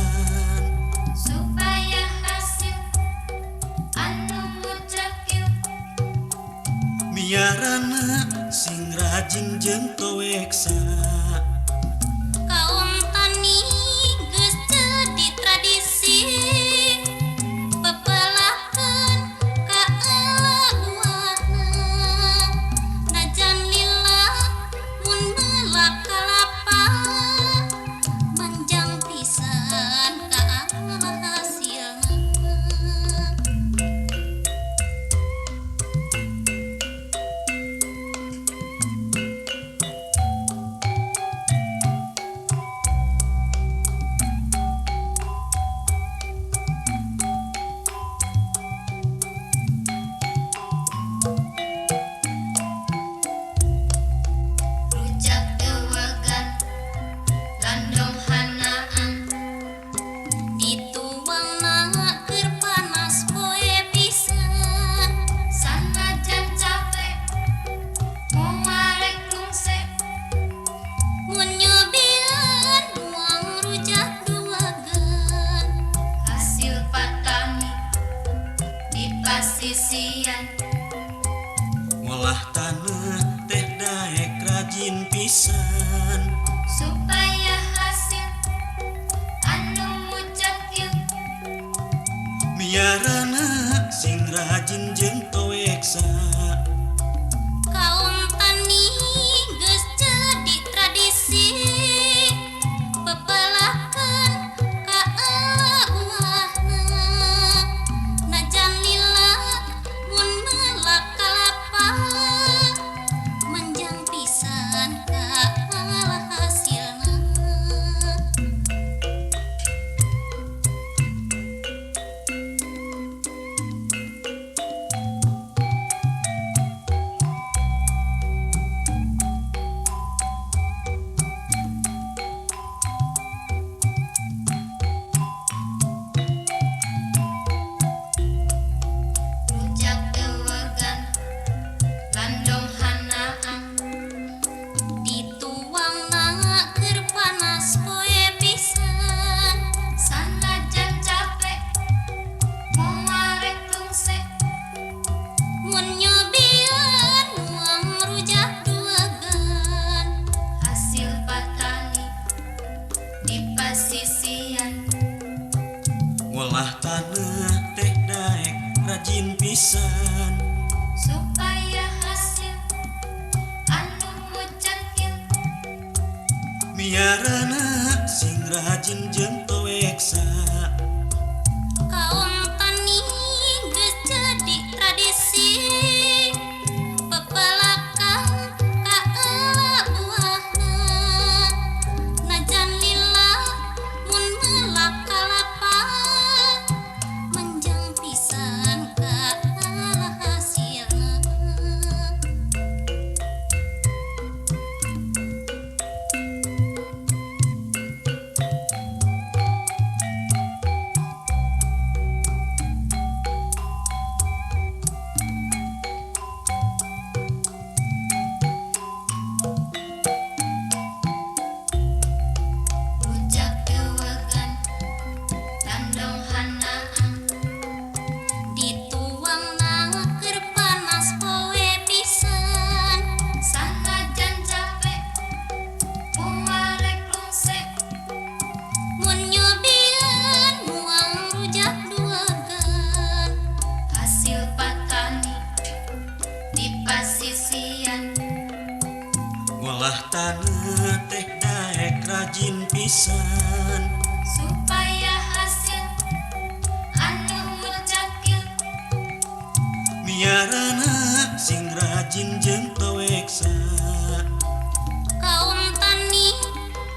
pisan supaya hasil anu mucakil miarana sing rajin jeung toweksa. Kaum tani geus jadi tradisi pepelakan ka buahna najan lila mun melak kalapa manjang pisan ka hasilna. Rujak dewegan landong hanaan dituangna keur panas poe pisan sanajan capek moal rek rungse mun nyobian nuang rujak duagan hasil patani di pasisian. Ngolah taneuh teh daek rajin pisan supaya hasil anu mucakil miarana sing rajin jeung toweksa. Kaum tani geus jadi tradisi pepelakan ka buahna najan lila mun melak kalapa manjang pisan ka hasilna. Rujak dewegan landong hanaan dituangna keur panas poe pisan sanajan capek moal rek rungse mun nyobian nuang rujak duagan hasil patani di pasisian. Ngolah taneuh teh daek rajin pisan supaya hasil anu mucakil miarana sing rajin jeung toweksa. Kaum tani geus jadi tradisi pepelakan ka buahna najan lila mun melak kalapa manjang pisan ka hasilna. Rujak dewegan landong hanaan dituangna keur panas poe pisan sanajan capek moal rek rungse mun nyobian nuang rujak duagan hasil patani di pasisian. Ngolah taneuh teh daek rajin pisan supaya hasil anu mucakil miarana sing rajin jeung toweksa. Kaum tani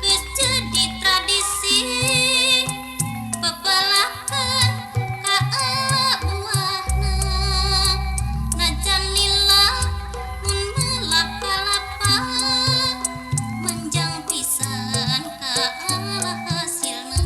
geus jadi tradisi pepelakan ka buahna najan lila mun melak kalapa manjang pisan ka hasilna.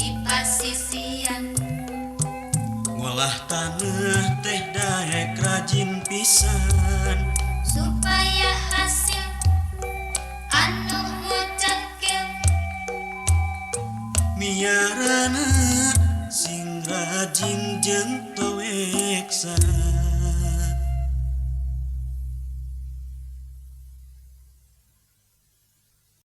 Di pasisian. Ngolah taneuh teh daek rajin pisan. Supaya hasil anu mucakil. Miarana sing rajin jeung toweksan.